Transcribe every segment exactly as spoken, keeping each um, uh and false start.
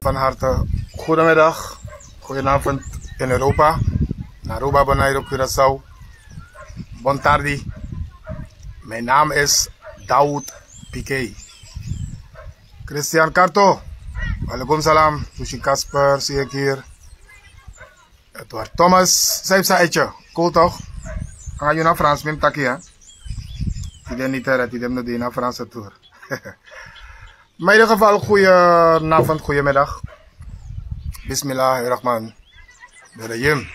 Van harte goedemiddag, goedenavond in Europa, na Aruba, Bonaire, Curaçao. Bon tardi. Mijn naam is Daoud Piquet. Christian Karto, walaikum salam. Sushi Kasper, zie ik hier. Edward Thomas, zij psa etje. Cool toch? Anga yu na Frans, mi taki, hè? Tide niet, hè, tide no de na Franse tour. Maar in ieder geval, goedenavond, goedemiddag. Bismillahirrahmanirrahim.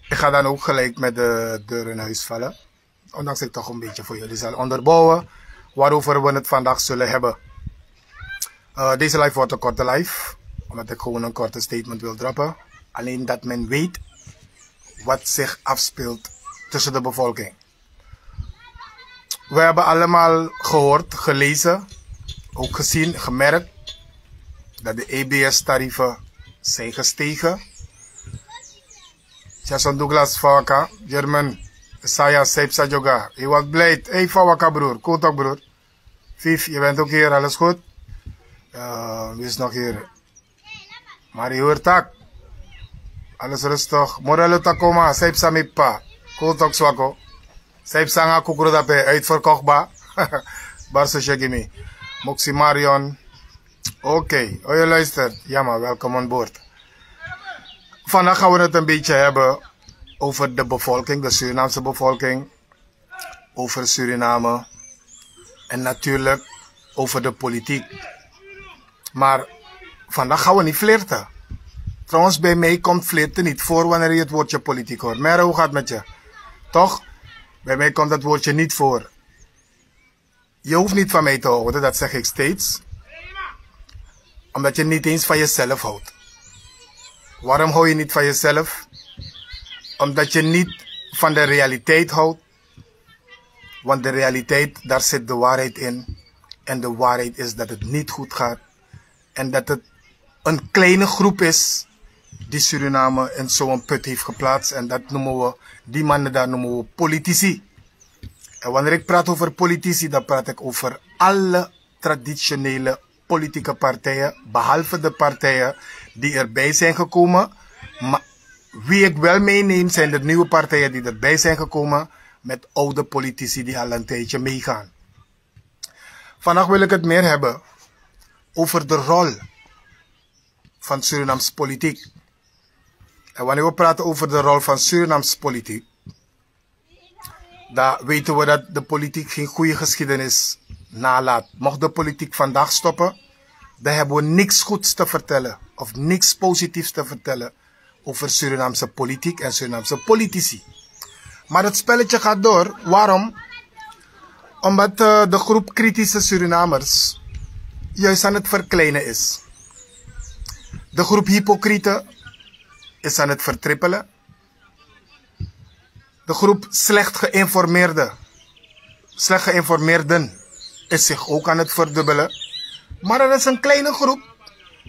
Ik ga dan ook gelijk met de deur in huis vallen. Ondanks ik toch een beetje voor jullie zal onderbouwen waarover we het vandaag zullen hebben. Eh, deze live wordt een korte live, omdat ik gewoon een korte statement wil droppen. Alleen dat men weet wat zich afspeelt tussen de bevolking. We hebben allemaal gehoord, gelezen, ook gezien, gemerkt dat de E B S-tarieven zijn gestegen. Jason Douglas Faka, German, Isaiah Seipsa Joga. Hij was blij. Hey, Fawaka broer, cool toch broer? Vief, je bent ook hier, alles goed? Eh, wie is nog hier? Marie Hurtak. Alles rustig. Morello Takoma, Seipsa Mipa. Cool toch Swako? Seipsa nga kukru dape, uitverkocht ba. Barso Shegimi. Moxie Marion. Oké, oh, je luistert. Ja, maar welkom aan boord. Vandaag gaan we het een beetje hebben over de bevolking, de Surinaamse bevolking, over Suriname en natuurlijk over de politiek. Maar vandaag gaan we niet flirten. Trouwens, bij mij komt flirten niet voor wanneer je het woordje politiek hoort. Mero, hoe gaat het met je? Toch? Bij mij komt dat woordje niet voor. Je hoeft niet van mij te houden, dat zeg ik steeds. Omdat je niet eens van jezelf houdt. Waarom hou je niet van jezelf? Omdat je niet van de realiteit houdt. Want de realiteit, daar zit de waarheid in. En de waarheid is dat het niet goed gaat. En dat het een kleine groep is die Suriname in zo'n put heeft geplaatst. En dat noemen we, die mannen daar noemen we politici. En wanneer ik praat over politici, dan praat ik over alle traditionele politieke partijen, behalve de partijen die erbij zijn gekomen. Maar wie ik wel meeneem, zijn de nieuwe partijen die erbij zijn gekomen met oude politici die al een tijdje meegaan. Vandaag wil ik het meer hebben over de rol van Surinaamse politiek. En wanneer we praten over de rol van Surinaamse politiek, dan weten we dat de politiek geen goede geschiedenis nalaat. Mocht de politiek vandaag stoppen, dan hebben we niks goeds te vertellen of niks positiefs te vertellen over Surinaamse politiek en Surinaamse politici. Maar het spelletje gaat door. Waarom? Omdat eh, de groep kritische Surinamers juist aan het verkleinen is. De groep hypocrieten is aan het vertrippelen. De groep slecht geïnformeerde, slecht geïnformeerden is zich ook aan het verdubbelen. Maar er is een kleine groep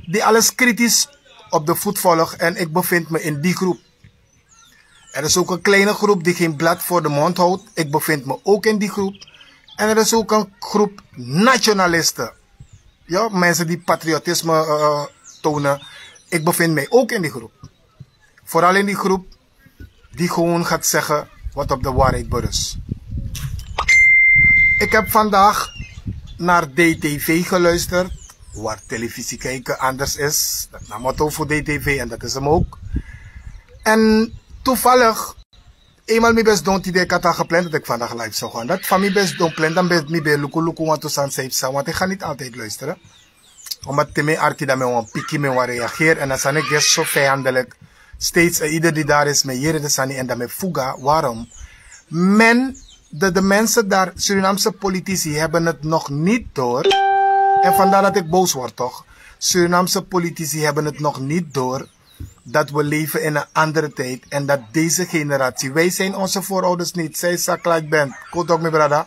die alles kritisch op de voet volgt en ik bevind me in die groep. Er is ook een kleine groep die geen blad voor de mond houdt. Ik bevind me ook in die groep. En er is ook een groep nationalisten. Ja, mensen die patriotisme eh, tonen. Ik bevind mij ook in die groep. Vooral in die groep die gewoon gaat zeggen wat op de waarheid berust. Ik heb vandaag naar D T V geluisterd, waar televisie kijken anders is. Dat nam het over D T V en dat is hem ook. En toevallig, eenmaal mi best don tide kata gepland dat ik vandaag live zou gaan. Dat van mi best don plan, dan ben mi ben luku luku want to san safe san, want ik ga niet altijd luisteren. Omdat te mi arki dan mi wan piki mi wan reageer. En dan san ik zo vijandelijk. Steeds en ieder die daar is, mi yere de sani en dan mi fuga. Waarom? Men, de, de mensen daar, Surinaamse politici, hebben het nog niet door. En vandaar dat ik boos word, toch? Surinaamse politici hebben het nog niet door dat we leven in een andere tijd en dat deze generatie, wij zijn onze voorouders niet. Zij saklaat bent. Kotok, mijn brada.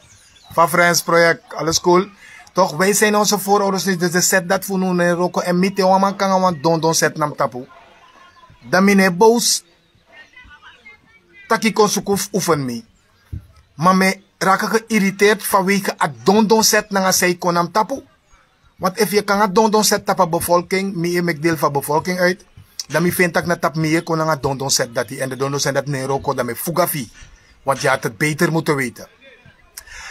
Van Friends project, alles cool. Toch, wij zijn onze voorouders niet. Dus de set dat voor nu in Roko en mite waman kan want don don set nam tapu. Dan mine boos. Taki kon suku fu oefen mi. Maar mij raken geïrriteerd vanwege a don don set nanga zij kon nam tapu. Want efu yu e kon nanga dondon seti tapu a bevolking, mi e meki deel fu a bevolking uit, dan mi feni tak' na tapu mi yu e kon nanga dondon seti dati, èn den dondon seti dati no e wroko, dan mi e fuga fu yu. Want yu had het beter moeten weten.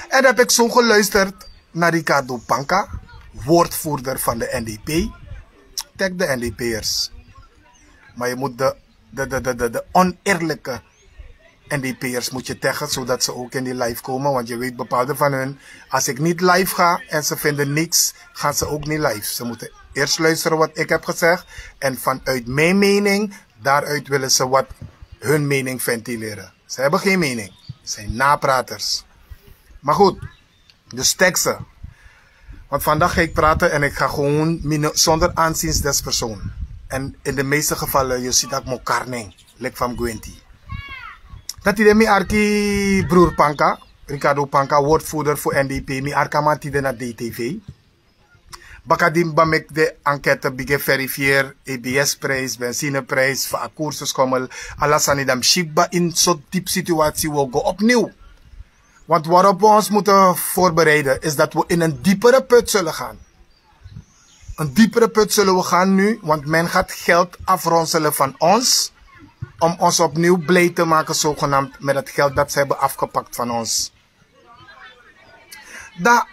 En dan heb ik zo geluisterd naar Ricardo Panka, woordvoerder van de N D P. Tag de N D P'ers. Maar je moet de, de, de, de, de, de oneerlijke N D P'ers moet je taggen, zodat ze ook in die live komen. Want je weet, bepaalde van hun, als ik niet live ga en ze vinden niks, gaan ze ook niet live. Ze moeten eerst luisteren wat ik heb gezegd. En vanuit mijn mening, daaruit willen ze wat hun mening ventileren. Ze hebben geen mening. Ze zijn napraters. Maar goed, dus teksten. Want vandaag ga ik praten en ik ga gewoon mine-, zonder aanzien des persoon. En in de meeste gevallen, je ziet dat ik mokar nen, lik van Gwenti. Dat idee mi arki broer Panka, Ricardo Panka, woordvoerder voor N D P, mi arka man tide na D T V. Bakadin ba meki de enquête, bigin verifiëer, E B S-prijs, benzineprijs, fu a koersen schommel, ala sani, dan mi si kba in so diep situatie, we go opnieuw. Want waarop we ons moeten voorbereiden, is dat we in een diepere put zullen gaan. Een diepere put zullen we gaan nu, want men gaat geld afronselen van ons, om ons opnieuw blij te maken, zogenaamd, met het geld dat ze hebben afgepakt van ons. Dan,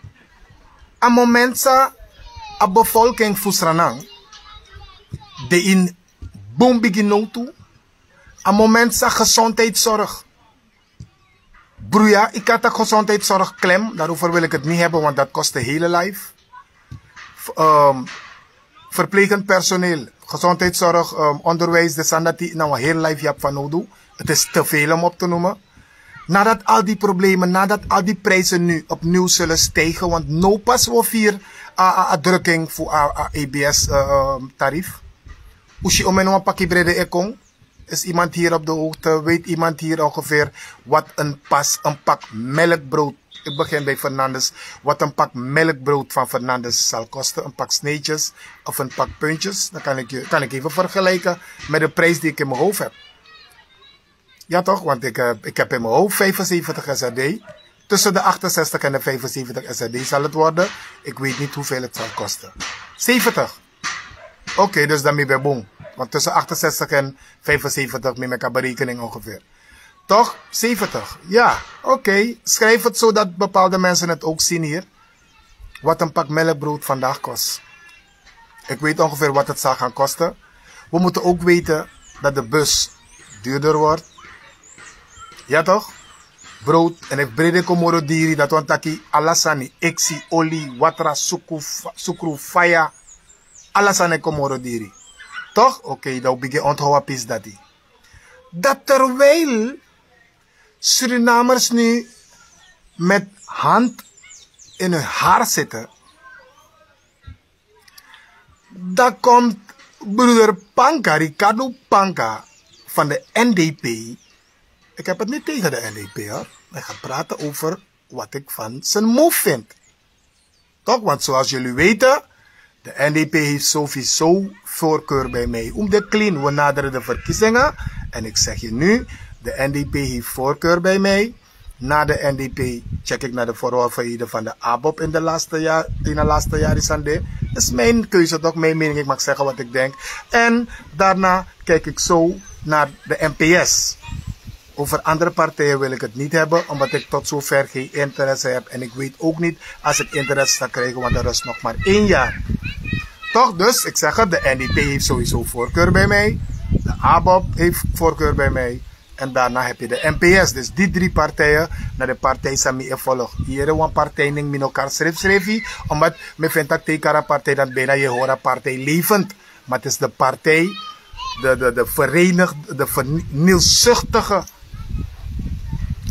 a moment sa, a bevolking fu Sranan de in bun bigi nowtu. A moment sa gezondheidszorg, broeia, ik had a gezondheidszorg klem, daarover wil ik het niet hebben, want dat kost de hele life. F-, ehm, verplegend personeel, gezondheidszorg, ehm, onderwijs, de sani dati na wan hele life yu abi fanowdu. Het is te veel om op te noemen. Nadat al die problemen, nadat al die prijzen nu opnieuw zullen stijgen, want no pas we vier a, a, a drukking voor a, a E B S, eh, ehm, tarief. Usi omen wan paki brede e kon. Is iemand hier op de hoogte? Weet iemand hier ongeveer wat een pas, een pak melkbrood? Ik begin bij Fernandes. Wat een pak melkbrood van Fernandes zal kosten, een pak sneetjes of een pak puntjes. Dan kan ik, je, kan ik even vergelijken met de prijs die ik in mijn hoofd heb. Ja toch, want ik, eh, ik heb in mijn hoofd vijfenzeventig S R D. Tussen de achtenzestig en de vijfenzeventig S R D zal het worden. Ik weet niet hoeveel het zal kosten. Zeventig. Oké, dus dan mi ben bun. Want tussen achtenzestig en vijfenzeventig, mi meki a berekening ongeveer. Toch? Zeventig. Ja, oké. Schrijf het zodat bepaalde mensen het ook zien hier. Wat een pak melkbrood vandaag kost. Ik weet ongeveer wat het zal gaan kosten. We moeten ook weten dat de bus duurder wordt. Ja toch? Brood, en efu brede kon moro diri, dati wani taki ala sani, eksi, oli, watra, suku, fa-, sukru, faya, ala sani e kon moro diri. Toch? Oké, dan we bigin onthouden a pisi dati. Dat terwijl Surinamers nu met hand in hun haar zitten, dan komt broeder Panka, Ricardo Panka van de N D P. Ik heb het niet tegen de N D P, hoor. Maar ik ga praten over wat ik van zijn move vind. Toch? Want zoals jullie weten, de N D P heeft sowieso voorkeur bij mij. Om de clean, we naderen de verkiezingen. En ik zeg je nu, de N D P heeft voorkeur bij mij. Na de N D P check ik naar de verworvenheden van de ABOP in de laatste jaar, in de laatste jaren is aan de, is mijn keuze toch, mijn mening, ik mag zeggen wat ik denk. En daarna kijk ik zo naar de N P S. Over andere partijen wil ik het niet hebben, omdat ik tot zover geen interesse heb. En ik weet ook niet als ik interesse zal krijgen, want er is nog maar één jaar. Toch, dus, ik zeg het, de N D P heeft sowieso voorkeur bij mij. De ABOP heeft voorkeur bij mij. En daarna heb je de N P S. Dus die drie partijen, na de partij san mi e volg. Hier wan partij nen mi no kan schrijf schrijf, omdat mi vind dat tegen een partij dat bijna je hoort een partij levend. Maar het is de partij, de, de, de verenigd, de vernielzuchtige.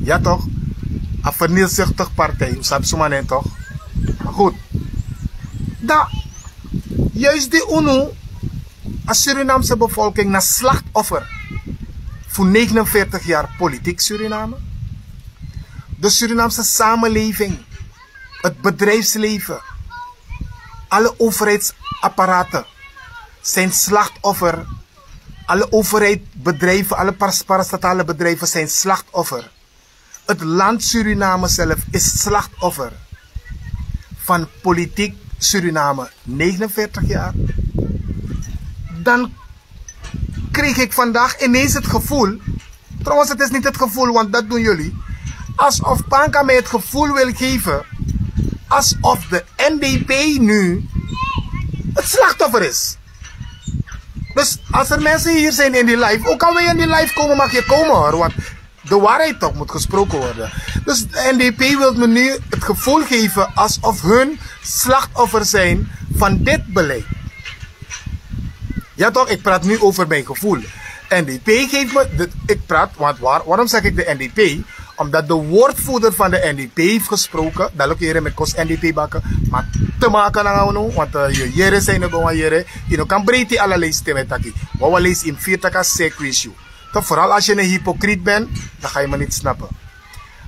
Ja toch? Een vernielzuchtige partij. U sabi suma nen toch? Maar goed. Dan, juist die unu, a Surinaamse bevolking na slachtoffer voor negenenveertig jaar politiek Suriname. De Surinaamse samenleving, het bedrijfsleven, alle overheidsapparaten zijn slachtoffer. Alle overheid, bedrijven, alle pas-, parastatale bedrijven zijn slachtoffer. Het land Suriname zelf is slachtoffer van politiek Suriname, negenenveertig jaar. Dan kreeg ik vandaag ineens het gevoel. Trouwens, het is niet het gevoel, want dat doen jullie. Alsof Panka mij het gevoel wil geven alsof de N D P nu het slachtoffer is. Dus als er mensen hier zijn in die live, ook al wil je in die live komen, mag je komen hoor. Want de waarheid toch moet gesproken worden. Dus de N D P wil me nu het gevoel geven alsof hun slachtoffer zijn van dit beleid. Ja toch, ik praat nu over mijn gevoel. N D P geeft me, de, ik praat, want waar, waarom zeg ik de N D P? Omdat de woordvoerder van de N D P heeft gesproken. Dat ook hier met kos N D P bakken. Maar te maken aan, want uh, je jere zijn er gewoon jere. Je kan breed die allerlei stemmen taki. Wawa lees in vier taka circuit. Toch, vooral als je een hypocriet bent, dan ga je me niet snappen.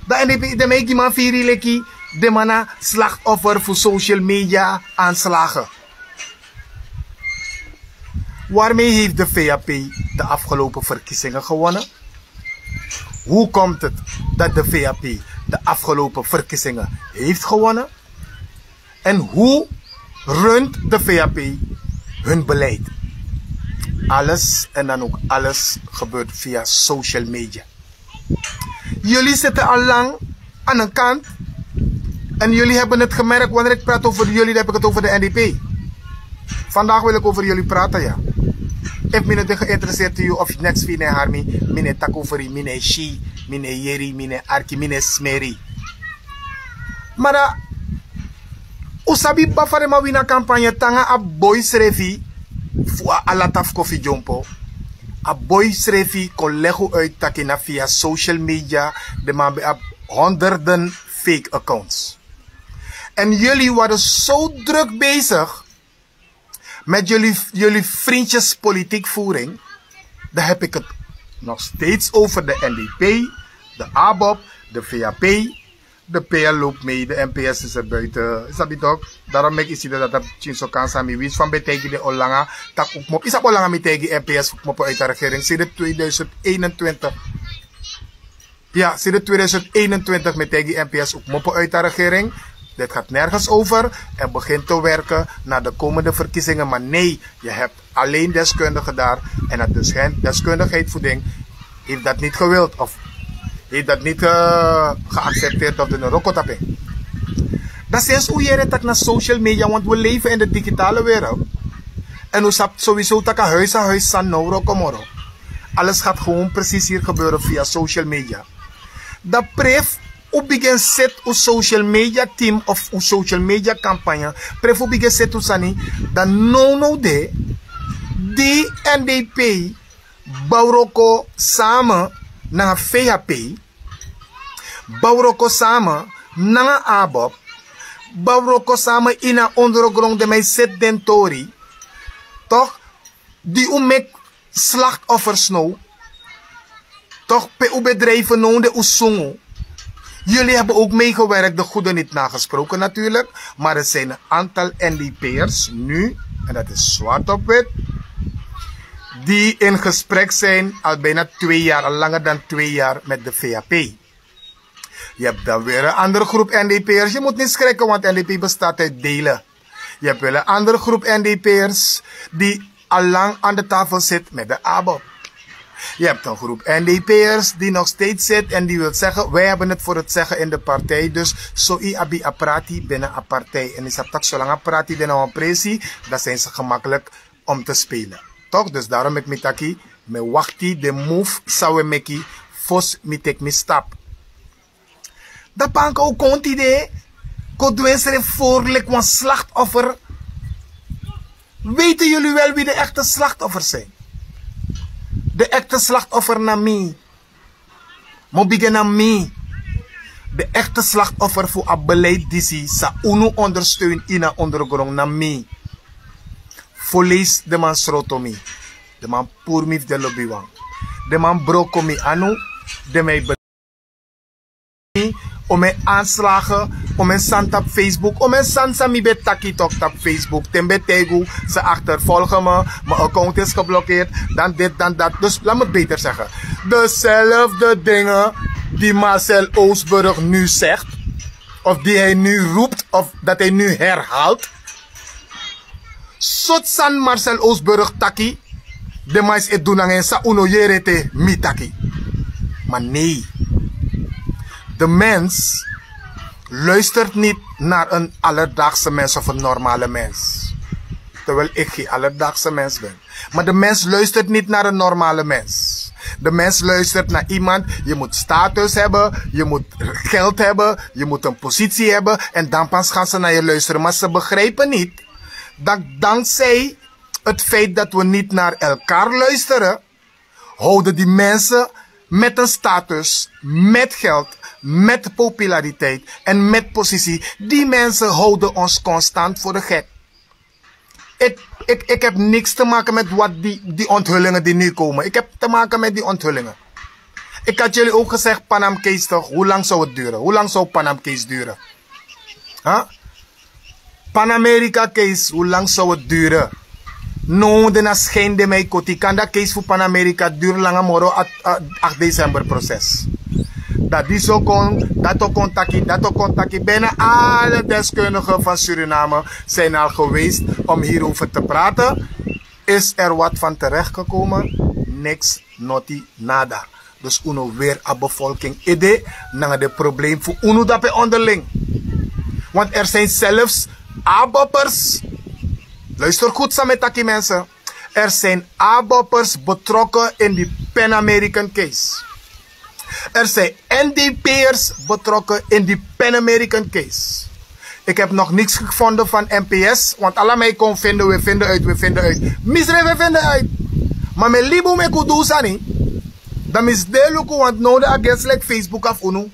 Dan en de, de meki man firi leki de man na slachtoffer voor social media aanslagen. Waarmee heeft de V H P de afgelopen verkiezingen gewonnen? Hoe komt het dat de V H P de afgelopen verkiezingen heeft gewonnen? En hoe runt de V H P hun beleid? Alles en dan ook alles gebeurt via social media. Jullie zitten al lang aan een kant. En jullie hebben het gemerkt, wanneer ik praat over jullie, dan heb ik het over de N D P. Vandaag wil ik over jullie praten, ja. If mi no de geïnteresseerd in you of niks fine harmi, mi ne tak over you, mi ne shi, mi ne yeri, mi ne arki, mi ne smeri. Mara, un sabi bafari ma wina kampanye tanga a boi srefi fu a alata fu kofi dyompo. A boi srefi kon legi un uit taki na via social media de man ben abi honderden fake accounts. En jullie waren zo druk bezig met jullie, jullie vriendjespolitiekvoering, dan heb ik het nog steeds over de N D P, de ABOP, de V H P, de P L loopt mee, de N P S is er buiten. Is dat niet ook? Daarom maak ik zie dat dat chinso kan sami wins van betijgi de Olanga. Tak ook mop. Is dat Olanga mi tijgi N P S ook mop uit de regering sinds tweeduizend eenentwintig. Ja, sinds tweeduizend eenentwintig met tegen N P S ook moppen uit de regering. Dit gaat nergens over. En begin te werken naar de komende verkiezingen. Maar nee, je hebt alleen deskundigen daar. En dat dus hen deskundigheid voeding heeft dat niet gewild. Of heeft dat niet uh, geaccepteerd of de Noroko tapping. Dat sinds u hier tak naar social media, want we leven in de digitale wereld. En u sabt sowieso tak a huis aan huis san no Rokomoro. Alles gaat gewoon precies hier gebeuren via social media. Dan pref u begin set u social media team of u social media campagne. Pref u begin set u sani. Dan no no de di N D P bawroko samen na V H P. Bawroko samen na ABOP. Bawroko samen in a ondergrond de mij set den tori. Toch? Di u meki slachtoffers no. Toch pe u bedrijven no de u sungu. Jullie hebben ook meegewerkt, de goede niet nagesproken natuurlijk, maar er zijn een aantal N D P'ers nu, en dat is zwart op wit, die in gesprek zijn al bijna twee jaar, al langer dan twee jaar met de V H P. Je hebt dan weer een andere groep N D P'ers. Je moet niet schrikken, want N D P bestaat uit delen. Je hebt wel een andere groep N D P'ers die al lang aan de tafel zit met de ABOP. Je hebt een groep N D P'ers die nog steeds zit en die wil zeggen: wij hebben het voor het zeggen in de partij. Dus zo i abi a prati binnen a partij. En is dat zolang a prati binnen een pressie, dan zijn ze gemakkelijk om te spelen. Toch? Dus daarom ik mi taki, me wakti de move sawe meki, fos mi tek mi stap. Dan panka u kon tide, kon dwinsre voorlik wan slachtoffer. Weten jullie wel wie de echte slachtoffers zijn? De echte slachtoffer na mi. Mo bigin na mi. De echte slachtoffer voor a beleid disi sa unu ondersteun in a ondergrond na mi. Voleis de man sroto mi. De man puru mi fu de lobiwan. De man broko mi anu. De mij omen aanslagen, omen santa op Facebook, omen sansa mi ben taki tok op Facebook. Ten ben tegu, ze achtervolgen me, mijn account is geblokkeerd, dan dit, dan dat. Dus laat me het beter zeggen. Dezelfde dingen die Marcel Oosburg nu zegt, of die hij nu roept, of dat hij nu herhaalt, Sotsan marcel oosburg taki. De mais e dunangen sa uno yere te mi taki. Maar nee. De mens luistert niet naar een alledaagse mens of een normale mens. Terwijl ik geen alledaagse mens ben. Maar de mens luistert niet naar een normale mens. De mens luistert naar iemand, je moet status hebben, je moet geld hebben, je moet een positie hebben en dan pas gaan ze naar je luisteren. Maar ze begrijpen niet dat dankzij het feit dat we niet naar elkaar luisteren, houden die mensen met een status, met geld, met populariteit en met positie. Die mensen houden ons constant voor de gek. Ik, ik, ik heb niks te maken met wat die, die onthullingen die nu komen. Ik heb te maken met die onthullingen. Ik had jullie ook gezegd, Panam Case toch? Hoe lang zou het duren? Hoe lang zou Panam Case duren? Huh? Panamerika Case, hoe lang zou het duren? No, de na schijn de mij koti. Kan dat case voor Panamerika duur langer moro at, at, acht december proces. Dat die zo kon, dat ook kon taki, dat ook kon taki. Bijna alle deskundigen van Suriname zijn al geweest om hierover te praten. Is er wat van terechtgekomen? Niks, noti, nada. Dus unu weer a bevolking ede nanga de probleem fu unu dape onderling. Want er zijn zelfs aboppers. Luister goed samen taki mensen. Er zijn aboppers betrokken in die Pan American case. Er zijn N D P'ers betrokken in die Pan American case. Ik heb nog niks gevonden van N P S, want allemaal kon vinden, we vinden uit, we vinden uit. Misre, we vinden uit. Maar mijn libo me kudu sani. Dan mis de luku, want no de agenselijk Facebook af unu.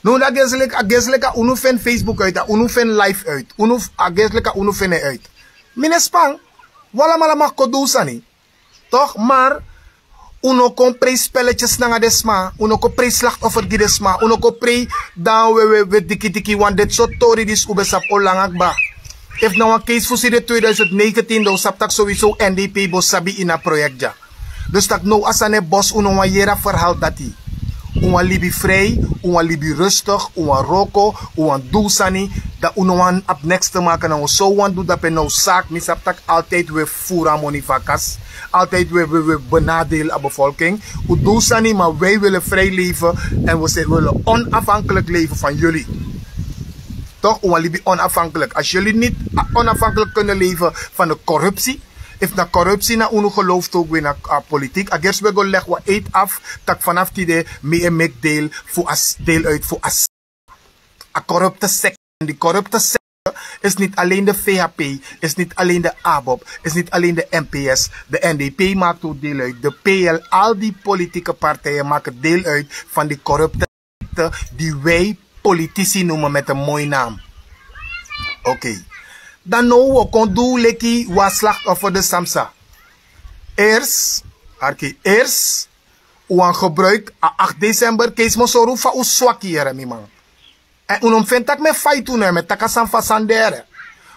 No de agenselijk, agenselijk a unu vind Facebook uit, a unu vind live uit. Unu, agenselijk a unu vind uit. Minespan, wala mala mag kudu sani. Toch, maar unu kon prijspelletjes nanga de sma, unu kon prijslachtoffer gi de sma, unu kon prij dan we, we, we diki diki, want dit soort tori die is ube sap olanga kba. If na wan case fu si de tweeduizend negentien, dan we sap tak sowieso N D P bo sabi in a project ja. Dus tak no asane bos unu wan yera verhaal dati. Un wan libi vrij, un wan libi rustig, un wan roko, un wan du sani, dan un no wan ap niks te maken na un so wan du dape no zaak. Mi sabi tak altijd we voer a moni vakas, altijd we, we, we benadeel a bevolking. Un du sani, maar wij willen vrij leven en we zijn, willen onafhankelijk leven van jullie. Toch, un wan libi onafhankelijk. Als jullie niet, ah, onafhankelijk kunnen leven van de corruptie, if na corruptie na unu geloof to gwe na, ah, politiek, agers we go leg wan eet af tak vanaf tide mi e make deel fu as deel uit fu as a corrupte sector. En die corrupte sector is niet alleen de V H P, is niet alleen de ABOP, is niet alleen de N P S. De N D P maakt ook deel uit. De P L, al die politieke partijen maken deel uit van die corrupte sector die wij politici noemen met een mooi naam. Oké. Dan no we kon du leki wan slachtoffer de Samsa. Eerst, arki, eerst un wan gebruik a acht december case, mosoru fa un swaki yere mi man. En un no mi feni tak' mi e faiti unu, mi e taki a sani fu a sani dere.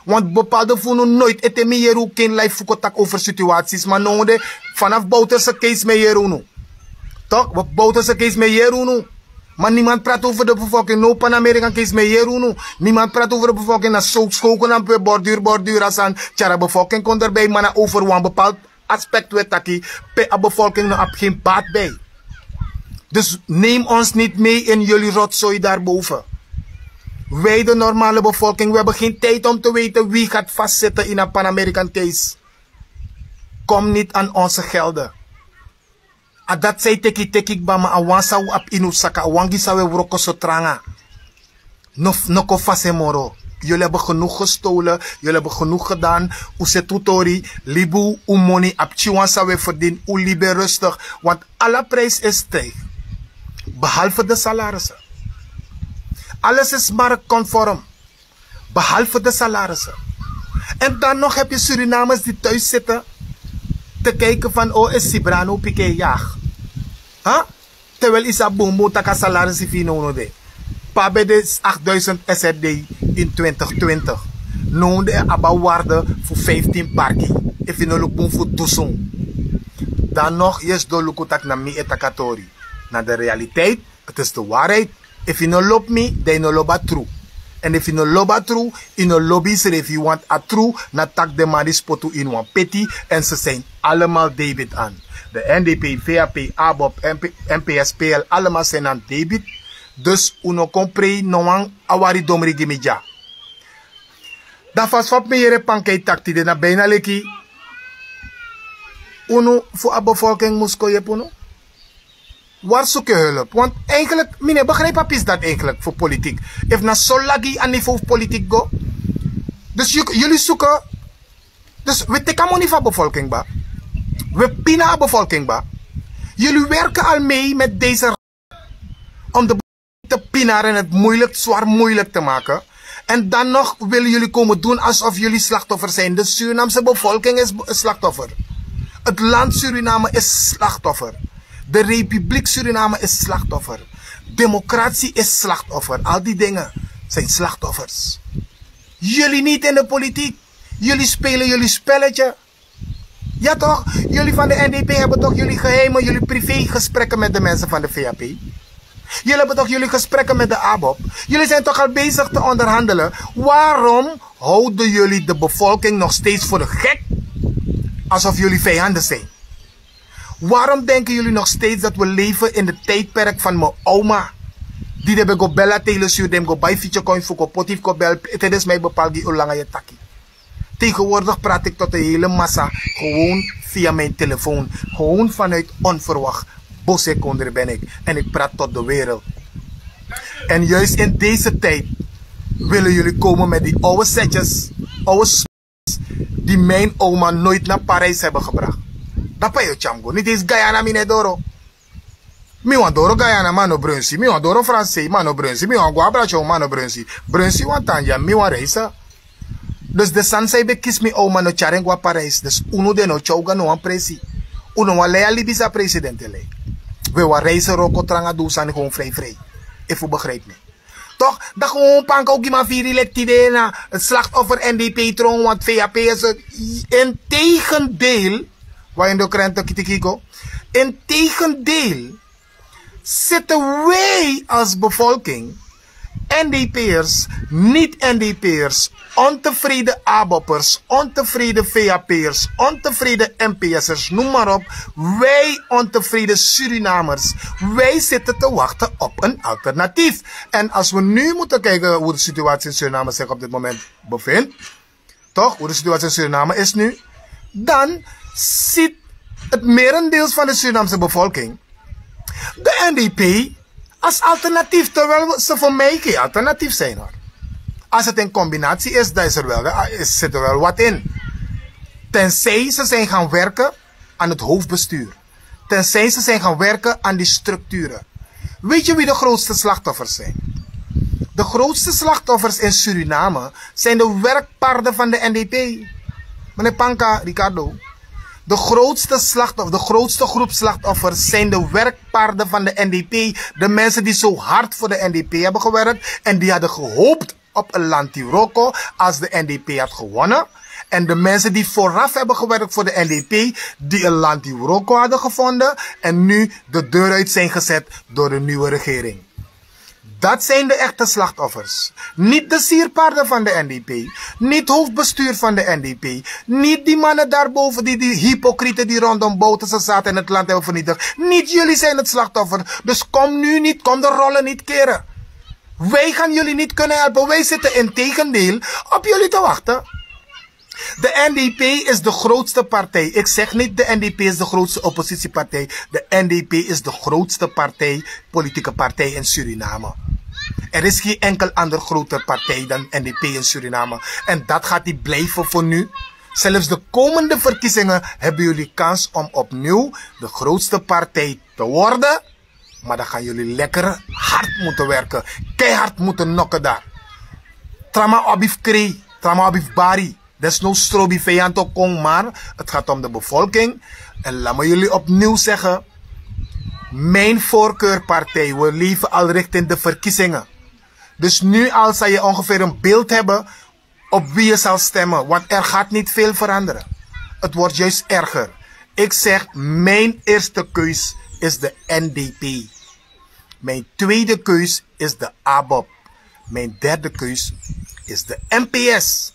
Want bepaalde fu unu noit ete mi yere un ken life fu kon taki over situaties, ma now de, vanaf bouterse case mi e yere unu. Tok, bouterse case mi e yere unu. Ma niemand prati over de bevolking, no panamerican case mi e yere unu. Niemand prati over de bevolking, na so skoken na pe borduur borduur a sani, tyari a bevolking kon derbi, ma na over wan bepaald aspect we taki, pe a bevolking no abi gen baat bij. Dus neem ons niet mee in jullie rotzooi daarboven. Wij de normale bevolking, we hebben geen tijd om te weten wie gaat vastzitten in een panamerican case. Kom niet aan onze gelden. A dat sai teki teki kba, ma a wan san un abi ini un saka, a wan gi san un e wroko so tranga. No, no kon fasi en moro. Jullie hebben genoeg gestolen, jullie hebben genoeg gedaan. Un seti un tori, libi un moni, a pikinwan san un e verdien, un libi en rustig. Want alle prijs is stijg. Behalve de salarissen. Alles is marktconform. Behalve de salarissen. En dan nog heb je Surinamers die thuis zitten te kijken van, oh, is Sibrano pike jaag. Huh? Terwijl yu sabi bunbun tak' a salarisi fu yu nownow de. Pe a ben de acht duizend S R D in twintig twintig. Now de a abi a waarde fu vijftien parki. Efu yu no luku bun fu dusun. Dan nog yu e sidon luku tak' na mi e taki a tori. Na de realiteit, het is de waarheid. Efu yu no lobi mi, dan yu no lobi a tru. En efu yu no lobi a tru, yu no lobi yusrefi, want a tru na taki den man disi poti unu ini wan peti. En se sin allemaal debit an de n d p, v a p, abob, m p s, p l, allemaal sin an debit. Dus unu no kon prei no wan awari domri gi mi dya. Dan fasi fa mi yere pankei taki tide na bijna leki unu fu a bevolking mus kon yepi unu. Waar suku yu hulp want eigenlik mi no e begrijpi a pisi dati eigenlik fu politik. Efu na so lagi a niveau fu politik go. Dus yuli suku. Dus wi teki a moni fu a bevolking kba. Wi pina a bevolking kba. Yuli werke al mei met deze om de te pinaren het moeilijk zwaar moeilijk te maken. En dan nog wili yuli komen dun asof yuli slaktoffer sin de surinamse bevolking is slaktoffer. Het land suriname is slaktoffer. De republiek suriname is slaktoffer. Democratie is slaktoffer al die dingen sin slaktoffers. Yuli niti in de politiek. Yuli spelen yuli spelletje. Ya tok yuli van de n d p heben tok yuli geheime yuli privé gesprekken met de mensen van de v a p. Yuli heben tok yuli gesprekken met de abob. Yuli sin tok al bezig te onderhandelen. Waarom houden yuli de bevolking nog steeds voor de gek? Asof yuli vijanden sin. Waarom denken yuli nog steeds dat wi leven in de tijdperk van mi oma? Di den ben go bella telesur den mi go bai fitye koin fu go poti fu go bel. Te den sma e bepal gi un langa yu e taki. Tegenwoordig praat ik tot de hele massa gewoon via mijn telefoon, gewoon vanuit onverwacht. Bosekondre ben ik en ik praat tot de wereld. En juist in deze tijd willen yuli komen met die awwe setjes, awwe sms, di mi oma noit na parijs heben gebracht. Dapa yu o tyari mi go niti esi guyana mi no e doro. Mi wani doro guyana ma no brunsi mi wani doro fransei ma no brunsi mi wani go abra tyon ma no brunsi. Brunsi wani tan dya mi wani reise. Dus den sani san yu ben kisi mi oma no tyari en go na parijs dus unu den no o tyari un go na no wan presi. Un no wani lei a libi san a presidenti e lei. Un e wani reise wroko tranga du un sani gewon frei frei. Efu un begrijpi mi. Tok' dan gewon panka un gi man firi leki tide na slaktoffer n d p tron want v a p is integendeel. Wan yu no krente kiti kiko. Integendeel. Zitten wij als bevolking, n d p'ers, niet n d p'ers, ontevreden aboppers, ontevreden v a p'ers, ontevreden m p s'ers, noem maar op. Wij ontevreden surinamers, wij zitten te wachten op een alternatief. En als we nu moeten kijken hoe de situatie in suriname zich op dit moment bevindt, toch hoe de situatie in suriname is nu, dan ziet het merendeels van de surinaamse bevolking de n d p als alternatief terwijl ze voor mij geen alternatief zijn. Als het in combinatie is dan is er wel, zit er wel wat in. Tenzij ze zijn gaan werken aan het hoofdbestuur, tenzij ze zijn gaan werken aan die structuren. Weet je wie de grootste slachtoffers zijn? De grootste slachtoffers in suriname zijn de werkpaarden van de n d p. Meneer panka, ricardo, de grootste slachtoffers de grootste groep slachtoffers zijn de werkpaarden van de n d p. De mensen die zo hard voor de n d p hebben gewerkt en die hadden gehoopt op een land die wroko als de n d p had gewonnen. En de mensen die vooraf hebben gewerkt voor de n d p, die een land die wroko hadden gevonden en nu de deur uit zijn gezet door de nieuwe regering. Dat zijn de echte slachtoffers. Niet de sierpaarden van de n d p, niet hoofdbestuur van de n d p, niet die mannen daarboven die die hypocrieten die rondom bouterse zaten in het land hebben vernietigd. Niet jullie zijn het slachtoffer. Dus kom nu niet kom de rollen niet keren. Wij gaan jullie niet kunnen helpen wij zitten integendeel op jullie te wachten. De n d p is de grootste partij ik zeg niet de n d p is de grootste oppositiepartij. De n d p is de grootste partij, politieke partij in suriname. Er is geen enkel andere grotere partij dan n d p in suriname. En dat gaat die blijven voor nu. Zelfs de komende verkiezingen hebben jullie kans om opnieuw de grootste partij te worden. Maar dan gaan jullie lekker hard moeten werken, keihard moeten nokken daar. Trama abi fu krei, trama abi fu bari. Desno strobi feyanto kon maar het gaat om de bevolking. En laat me jullie opnieuw zeggen, mijn voorkeurpartij we leven al richting de verkiezingen. Dus nu al zal je ongeveer een beeld hebben op wie je zal stemmen want er gaat niet veel veranderen. Het wordt juist erger. Ik zeg mijn eerste keus is de n d p. Mijn tweede keus is de abob. Mijn derde keus is de N P S.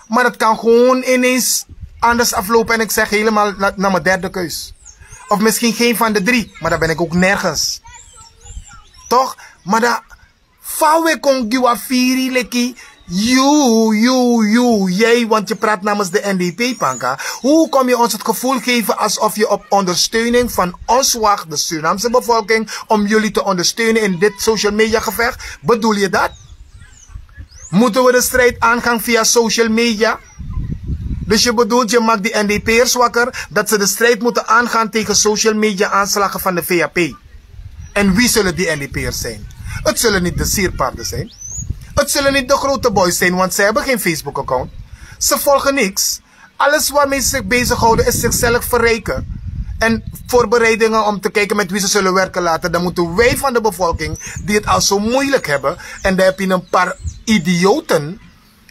Maar het kan gewoon ineens anders aflopen en ik zeg helemaal na, naar mijn derde keus. Of misschien geen van de drie, maar dan ben ik ook nergens. Toch? Maar dan fa we kon gi wan firi leki yu, yu, yu, jij, want je praat namens de N D P, Panka. Hoe kom je ons het gevoel geven alsof je op ondersteuning van ons wacht, de Surinaamse bevolking, om jullie te ondersteunen in dit social media gevecht? Bedoel je dat? Moeten we de strijd aangaan via social media? Dus je bedoelt, je maakt die N D P'ers wakker dat ze de strijd moeten aangaan tegen social media aanslagen van de V A P. En wie zullen die N D P'ers zijn? Het zullen niet de sierpaarden zijn. Het zullen niet de grote boys zijn, want zij hebben geen Facebook-account. Ze volgen niks. Alles waarmee ze zich bezighouden is zichzelf verrijken. En voorbereidingen om te kijken met wie ze zullen werken later. Dan moeten wij van de bevolking, die het al zo moeilijk hebben, en daar heb je een paar idioten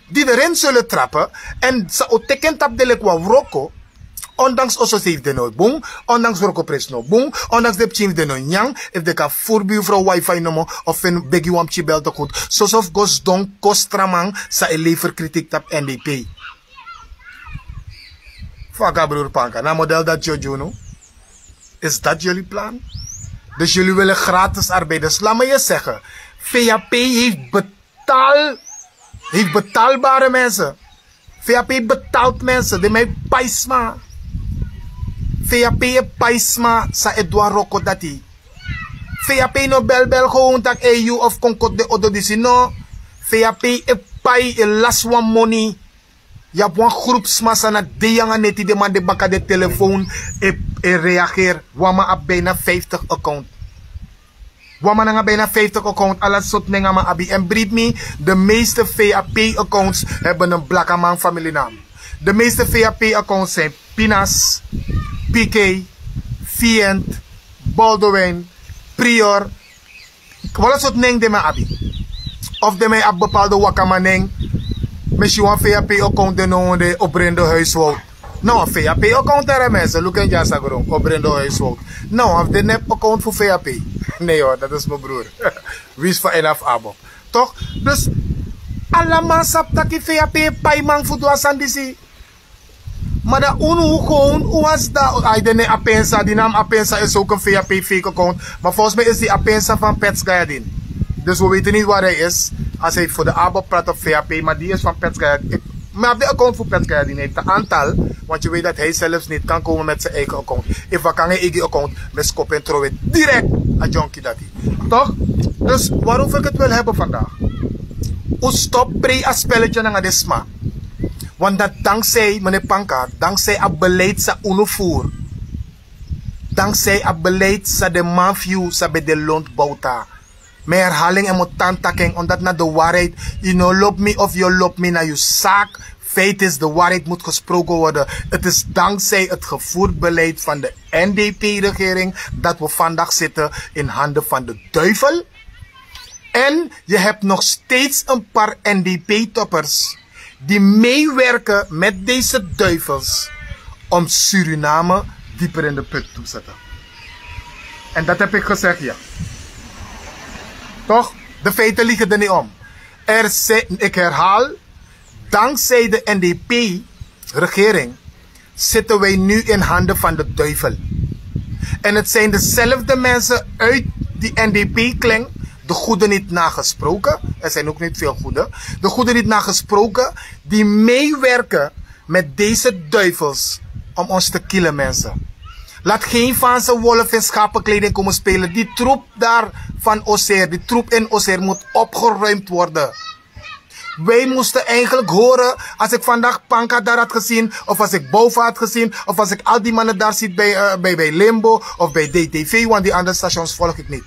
die erin zullen trappen. En sa o teken tap de lekwa wroko. Ondanks oso safe de no bun, ondanks wroko pres no bun, ondanks de pikin de no nyang, if de kan furbi ufro wifi nomo of fen begi wan pikin bel te goed. Sosof gos don kostraman sa e lever kritik tap N D P. Faka broer Panka, na model dat Jojo no? Is dat jullie plan? Dus jullie willen gratis arbeiders. Laat me je zeggen, V A P heeft betaal, heeft betaalbare mensen. V A P betaalt mensen. De mij paisma. V A P e paisma sa Edouard Rocco dati. V A P no bel bel gewoon tak E U of kon kot de odo disi no. V A P e pai e las wan money. Yu abi wan groep sma san na de yanga neti de man de baka de telefoon e, e reageer. Wan man abi bijna vijftig account. Wan man nanga bijna vijftig account, ala sot nen a man abi. En brief mi, de meeste V A P accounts hebben een blakaman familienaam. De meeste V A P accounts zijn Pinas, P K, Fiend, Baldwin, Prior. Wala sot nen de man abi. Of de man abi bepaalde wakama nen. Mesi wan V A P account de no de obrendo huiswoud. No, V A P account ere mensen, look en jasa grong, obrendo huiswoud. No, of de nep account voor V A P. Nee hoor, dat is mijn broer. Wie is van N F Abo? Toch? Dus, allemaal sap taki V A P paiman voor dua sandisi. Maar dan unu gewoon, u was daar, hij de ne apensa, die naam apensa is ook een V A P fake account. Maar volgens mij is die apensa van Pets Gayadin. Dus we weten niet waar hij is. Als hij voor de Abo praat op V A P, maar die is van Pets Gayadin. Maar op de account voor Pets Gayadin heeft een aantal. Want je weet dat hij zelfs niet kan komen met zijn eigen account. If we kan een eigen account, met skop en trouwen direct a junkie dat hij. Toch? Dus waarover ik het wil hebben vandaag. U stop prei a spelletje nanga de sma. Want dat dankzij, meneer Panka, dankzij a beleid sa unu voer. Dankzij a beleid sa de man fu yu sa ben de lont bouta. Mijn herhaling en moet tantaking, omdat na de waarheid, yu no lobi mi of yu lobi mi na yu zaak. Feit is, de waarheid moet gesproken worden. Het is dankzij het gevoerd beleid van de N D P-regering dat we vandaag zitten in handen van de duivel. En je hebt nog steeds een paar N D P-toppers die meewerken met deze duivels om Suriname dieper in de put te zetten. En dat heb ik gezegd, ja. Toch? De feiten liegen er niet om. Er zijn, ik herhaal, dankzij de N D P-regering zitten wij nu in handen van de duivel. En het zijn dezelfde mensen uit die N D P-kling, de goede niet nagesproken, er zijn ook niet veel goede, de goede niet nagesproken, die meewerken met deze duivels om ons te killen, mensen. Laat geen van ze wolf in schapenkleding komen spelen. Die troep daar van Oseer, die troep in Oseer moet opgeruimd worden. Wij moesten eigenlijk horen, als ik vandaag Panka daar had gezien, of als ik Boven had gezien, of als ik al die mannen daar zie bij, eh, bij, bij Limbo of bij D T V, want die andere stations volg ik niet.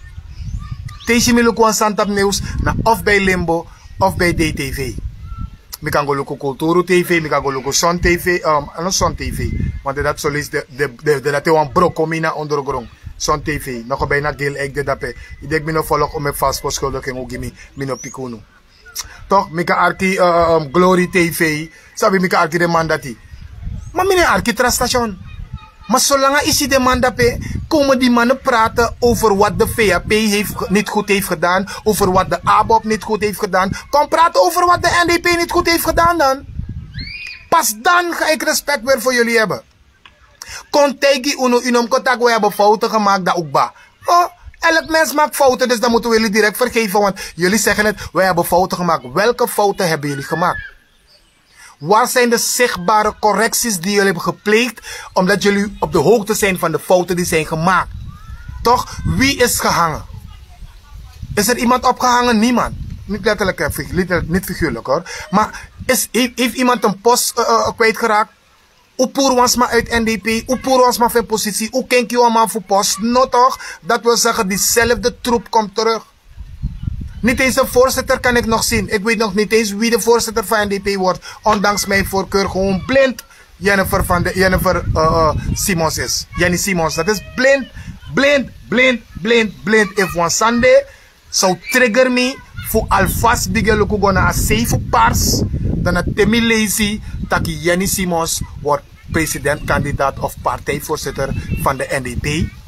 Te yu si mi luku wan sani tapu news, na of bij Limbo of bij D T V. Mi kan go luku Kulturu T V, mi kan go luku Son T V, um, no Son T V. Want dat zolis de, de, de, de, dat is wan broko mi na ondergrond. Son T V, no go bijna geel ik de dape. Ik denk mi no volg om mijn vastbeschuldiging ook mi, mi no pikunu. Toch, mi kan arki, eh, eh, um, Glory T V. Sabi, mi kan arki de man dati. Ma mi no e arki tra station. Ma solanga yu si de man dape, Komen die mannen praten over wat de V H P heeft, ge- niet goed heeft gedaan, over wat de ABOP niet goed heeft gedaan. Kom praten over wat de N D P niet goed heeft gedaan dan. Pas dan ga ik respect weer voor jullie hebben. Kon taigi unu, unu mus kon taki: we hebben fouten gemaakt, dan ook ba. Oh, elk mens maakt fouten, dus dan moeten we jullie direct vergeven, want jullie zeggen het: we hebben fouten gemaakt. Welke fouten hebben jullie gemaakt? Waar zijn de zichtbare correcties die jullie hebben gepleegd, omdat jullie op de hoogte zijn van de fouten die zijn gemaakt? Toch? Wie is gehangen? Is er iemand opgehangen? Niemand. Niet letterlijk, hè, fig- letterlijk, niet figuurlijk, hoor. Maar is, heeft, heeft iemand een post eh, eh, kwijtgeraakt? Hoe poer wan sma uit N D P? Hoe poer wan sma van positie? Hoe kenki wan man voor post? No, toch? Dat wil zeggen, diezelfde troep komt terug. Niet eens een voorzitter kan ik nog zien. Ik weet nog niet eens wie de voorzitter van N D P wordt. Ondanks mijn voorkeur gewoon blind Jennifer, van de, Jennifer eh, eh, Simons is. Jenny Simons, dat is blind, blind, blind, blind, blind. If wan sani de zou trigger mi fu alvast bigin luku go na a safe pars, dan na te mi leisi taki Jenny Simons wordt presidentkandidaat of partijvoorzitter van de N D P.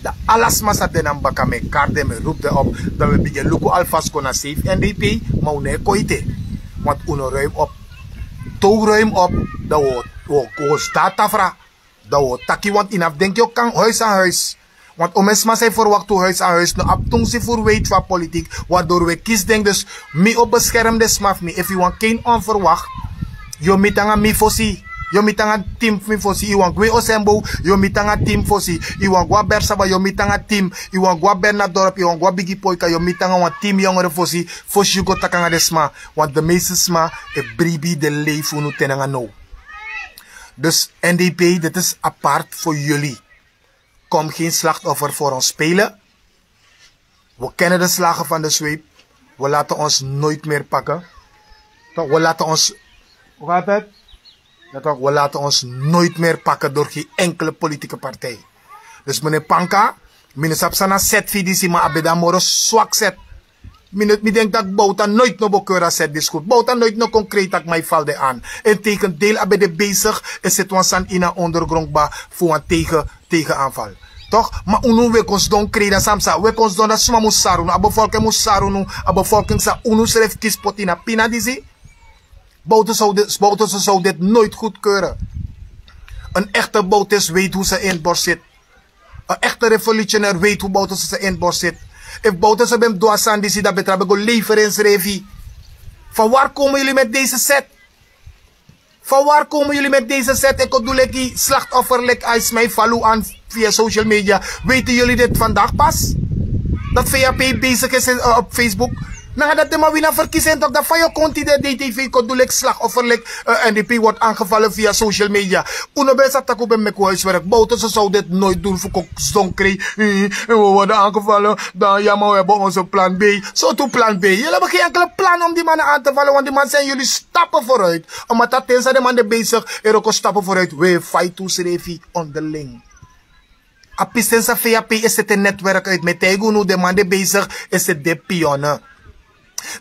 Dan ala sma sa de na mi baka, mi e kari den, mi e roepi den op. Dan wi bigin luku alvast kon na safe N D P. Ma un no e kon ete. Want un no ruim op. Te un ruim op, dan wi o- wi o- wi o sidon na tafra. Dan wi o taki, want ini a fu denki o kan huis aan huis. Want omeni sma san e verwakti un huis aan huis no abi tungsi fu un weiti fu a politiek, waardoor wi e kisi den. Dus mi o beskermi den sma fu mi. Efu yu wani keni onverwacht, yu o miti nanga mi fosi. Yu o miti nanga team fu mi fosi. Yu wani gwe Osembo, yu o miti nanga team fosi. Yu wani gwe na Bersaba, yu o miti nanga team. Yu wani gwe na Bernadorp, yu wani gwe na Bigi Poika, yu o miti nanga wan team yongeren fosi. Fosi yu go taki nanga den sma. Want de meeste sma e bribi den lei fu unu te nanga now. Dus N D P, dit is apart voor jullie. Kom geen slachtoffer voor ons spelen. We kennen de slagen van de zweep. We laten ons nooit meer pakken. Toch, we laten ons, hoe gaat het? Ja, toch, we laten ons nooit meer pakken door geen enkele politieke partij. Dus meneer Panka, mi no sabi san na set fu yu disi, ma a ben de moro swak set. Mi no- mi denki taki Bouta nooit no bo keri a set disi goed. Bouta nooit no kon krei taki mi e val den aan. Integendeel, a ben de bezig e seti wan sani ini a ondergrond kba fu wan tegen, tegenaanval. Toch? Ma unu, wi e kon sidon krei, dan san mi sa, wi e kon sidon, dan sma mus sari unu, a bevolking mus sari unu, a bevolking san unu srefi kisi poti ini a pina disi. Bouterse zou dit, Bouterse zou dit nooit goedkeuren. Een echte Bouterse weet hoe ze in borst zit. Een echte revolutionair weet hoe Bouterse ze in borst zit. Efu Bouterse ben mus du a sani disi, dan Betra ben go leveren ensrefi. Van waar komen jullie met deze set? Van waar komen jullie met deze set? Ik bedoel, ik slachtoffer, lik a sma e val unu aan via social media. Weten jullie dit vandaag pas? Dat V H P bezig is in, eh, op Facebook. Nadat den man win a verkiezing, toch, dan van yu kon tide D T V kon du leki slachtoffer, leki, eh, N D P wordt aangevallen via social media. Unu ben sa taki un ben meki un huiswerk. Bouterse zou dit nooit doen fu kon sidon krei. Eh, we worden aangevallen. Dan ja, maar we hebben onze plan B. Sortu plan B? Jullie hebben geen enkele plan om die mannen aan te vallen, want die mannen zijn jullie stappen vooruit. Omdat dat ten zijn de man de bezig, er ook stappen vooruit. We fight onsrefi onderling. A pisten san V H P e seti en netwerk uit, mi e taigi unu, den man de bezig e seti den pionnen.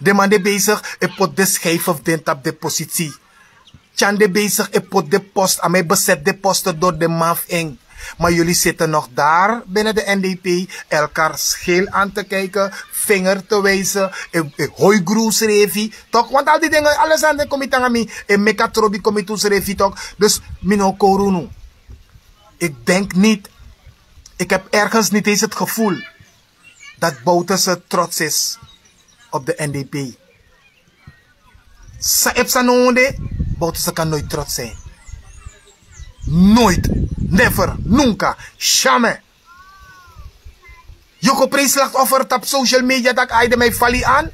Den man de bezig e poti den schijf fu den tapu den posisi. Tyan de bezig e poti den post, a man e beseti den posten door den man fu en. Maar jullie zitten nog daar binnen de N D P elkaar scheel aan te kijken, vinger te wijzen, e, e hoi gru onsrefi. Toch? Want al die dingen, alles aan de komiti nanga mi, e meki a trobi komiti onsrefi, toch? Dus mi no kori unu. Ik denk niet, ik heb ergens niet eens het gevoel dat Bouterse trots is op de N D P. San, efu san no de, Bouterse kan nooit trots zijn. Nooit. Never. Nunca. Jamais. Yu go prei slachtoffer tapu social media, taki ai, den man e val yu aan.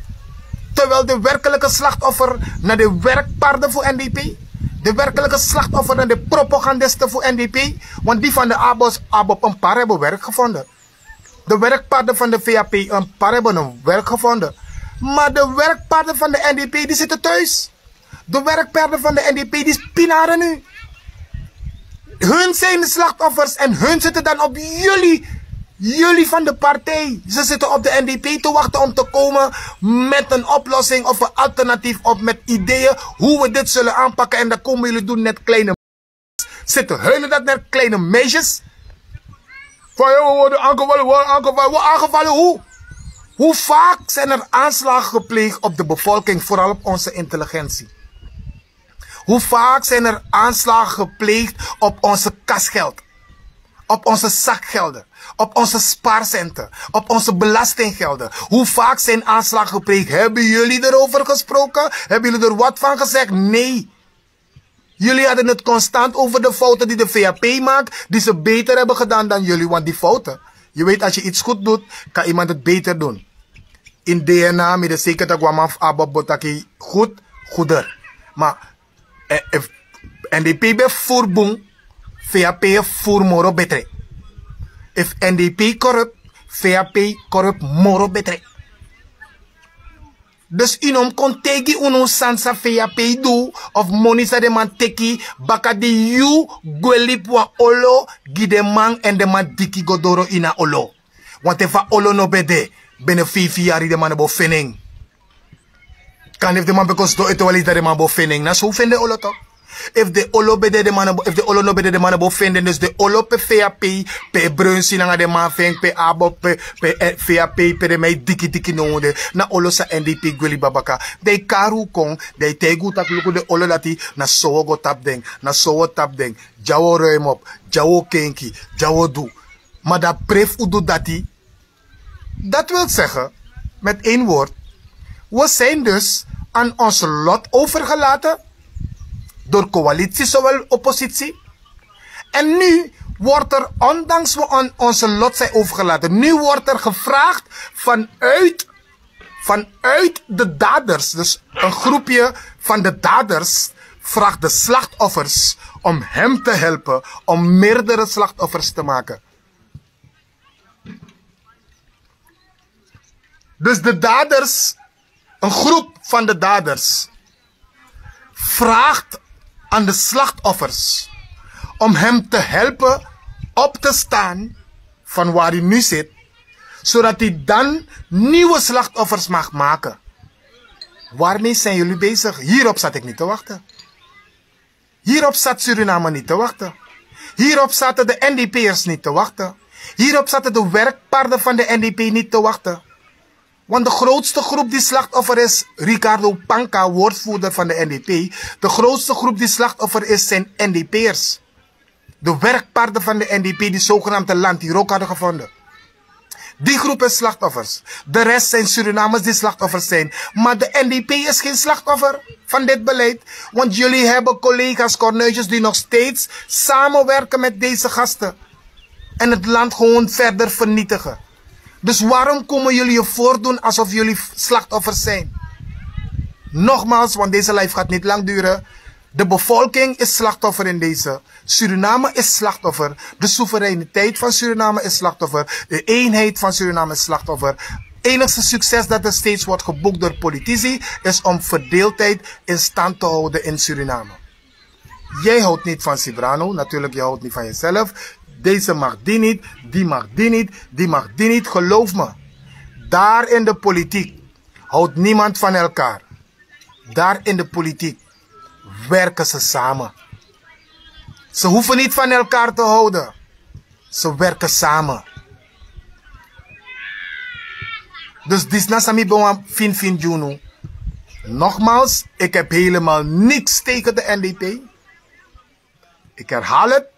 Terwijl de werkelijke slachtoffer na de werkparde fu N D P. De werkelijke slachtoffer na de propagandisten fu N D P. Want die van de ABOP, ABOP, een paar hebben werk gevonden. De werkparde van de V H P, een paar hebben een werk gevonden. Maar de werkparde van de N D P, die zitten thuis. De werkparde van de N D P, die spinaren nu. Hun zijn de slachtoffers en hun zitten dan op jullie, jullie van de partij. Ze zitten op de N D P te wachten om te komen met een oplossing of een alternatief of met ideeën hoe we dit zullen aanpakken. En dan komen jullie doen net kleine zitten huilen dat net kleine meisjes. Van, hey, we worden aangevallen, we worden aangevallen, we worden aangevallen. Hoe? Hoe vaak zijn er aanslagen gepleegd op de bevolking, vooral op onze intelligentie? Hoe vaak zijn er aanslagen gepleegd op onze kasgeld, op onze zakgelden, op onze spaarcenten, op onze belastinggelden? Hoe vaak zijn aanslagen gepleegd? Hebben jullie erover gesproken? Hebben jullie er wat van gezegd? Nee. Jullie hadden het constant over de fouten die de V A P maakt, die ze beter hebben gedaan dan jullie. Want die fouten, je weet, als je iets goed doet, kan iemand het beter doen. In D N A, mi de zeker dat Guaman Abba Botaki goed, goeder. Maar eh, if N D P ben voer bun, V A P voer moro betre. If N D P corrupt, V A P corrupt moro betre. Dus yu no mus kon taigi unu sani san V A P du, of moni san den man teki, baka di yu gwe libi wan olo gi den man, èn den man diki go doro ini a olo. Want efu a olo no ben de, binnen vijf yari den man no bo feni en. Kan efu den man ben kon sidon ete wan leisi, dan den man bo feni en. Na so un feni den olo tok. Efu den olo ben de, den man no bo, efu den olo no ben de, den man no bo feni den. Dus den olo pe V A P, pe Brunsi nanga den man fu en, pe Abo, pe, pe eh, V A P, pe den man e diki diki now de, na olo san N D P gwe libi baka. Dan yu kari un kon, dan yu taigi un taki luku den olo dati, na so un o go tapu den, na so un o tapu den. Dya un o ruim op, dya un o kenki, dya un o du. Ma dan prefu un du dati. Dat wil zeggen, met één woord, we zijn dus aan ons lot overgelaten door coalitie, zowel oppositie. En nu wordt er, ondanks we aan onze lot zijn overgelaten, nu wordt er gevraagd vanuit, vanuit de daders, dus een groepje van de daders, vraagt de slachtoffers om hem te helpen om meerdere slachtoffers te maken. Dus de daders, een groep van de daders, vraagt aan de slachtoffers om hem te helpen op te staan van waar hij nu zit, zodat hij dan nieuwe slachtoffers mag maken. Waarmee zijn jullie bezig? Hierop zat ik niet te wachten. Hierop zat Suriname niet te wachten. Hierop zaten de N D P'ers niet te wachten. Hierop zaten de werkparden van de N D P niet te wachten. Want de grootste groep die slachtoffer is, Ricardo Panka, woordvoerder van de N D P, de grootste groep die slachtoffer is, zijn N D P'ers. De werkparden van de N D P die zogenaamd een land hier ook hadden gevonden. Die groep is slachtoffers. De rest zijn Surinamers die slachtoffers zijn. Maar de N D P is geen slachtoffer van dit beleid. Want jullie hebben collega's Cornuitjes die nog steeds samenwerken met deze gasten. En het land gewoon verder vernietigen. Dus waarom komen jullie je voordoen alsof jullie slachtoffers zijn? Nogmaals, want deze live gaat niet lang duren. De bevolking is slachtoffer in deze. Suriname is slachtoffer. De soevereiniteit van Suriname is slachtoffer. De eenheid van Suriname is slachtoffer. Het enigste succes dat er steeds wordt geboekt door politici is om verdeeldheid in stand te houden in Suriname. Jij houdt niet van Sibrano, natuurlijk, jij houdt niet van jezelf. Deze mag die niet, die mag die niet, die mag die niet. Geloof me, daar in de politiek houdt niemand van elkaar. Daar in de politiek werken ze samen. Ze hoeven niet van elkaar te houden. Ze werken samen. Dus disna sami ben wan fin fin djunu. Nogmaals, ik heb helemaal niks tegen de N D P. Ik herhaal het.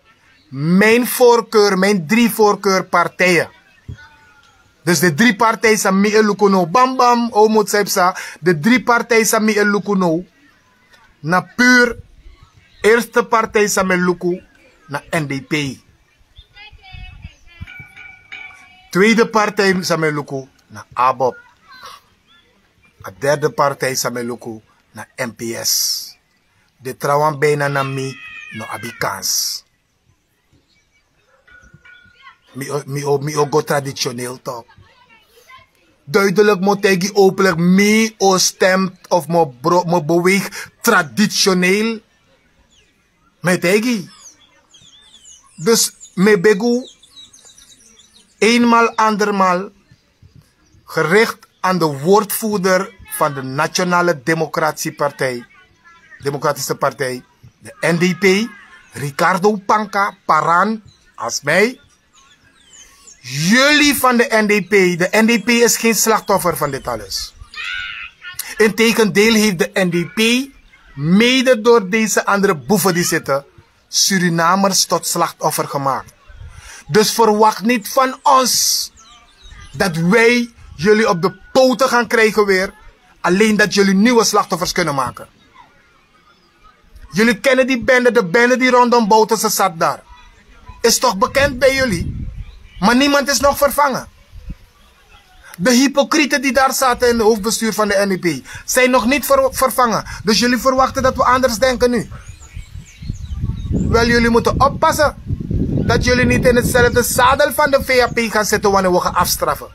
Mijn voorkeur, mijn drie voorkeurpartijen. Dus de drie partijen sami elukuno. Bam bam, o moet zijn psa. De drie partijen sami elukuno. Na puur eerste partij sami eluku na N D P. Tweede partij sami eluku na ABOP. A derde partij sami eluku na M P S. De trawan bijna na mi no abi kans. Mi o, mi o, mi o go traditioneel toch. Duidelijk moet ik openlijk mi o stem of mo bro, mo beweeg traditioneel. Metegi. Dus mi begu eenmaal andermaal gericht aan de woordvoerder van de Nationale Democratie Partij, Democratische Partij, de N D P, Ricardo Panka, Paran, als mij. Jullie van de N D P, de N D P is geen slachtoffer van dit alles. Integendeel heeft de N D P, mede door deze andere boeven die zitten, Surinamers tot slachtoffer gemaakt. Dus verwacht niet van ons dat wij jullie op de poten gaan krijgen weer, alleen dat jullie nieuwe slachtoffers kunnen maken. Jullie kennen die bende, de bende die rondom Bouterse zat daar. Is toch bekend bij jullie? Maar niemand is nog vervangen. De hypocrieten die daar zaten in het hoofdbestuur van de N D P zijn nog niet ver- vervangen. Dus jullie verwachten dat we anders denken nu. Wel, jullie moeten oppassen dat jullie niet in hetzelfde zadel van de V A P gaan zitten wanneer we gaan afstraffen.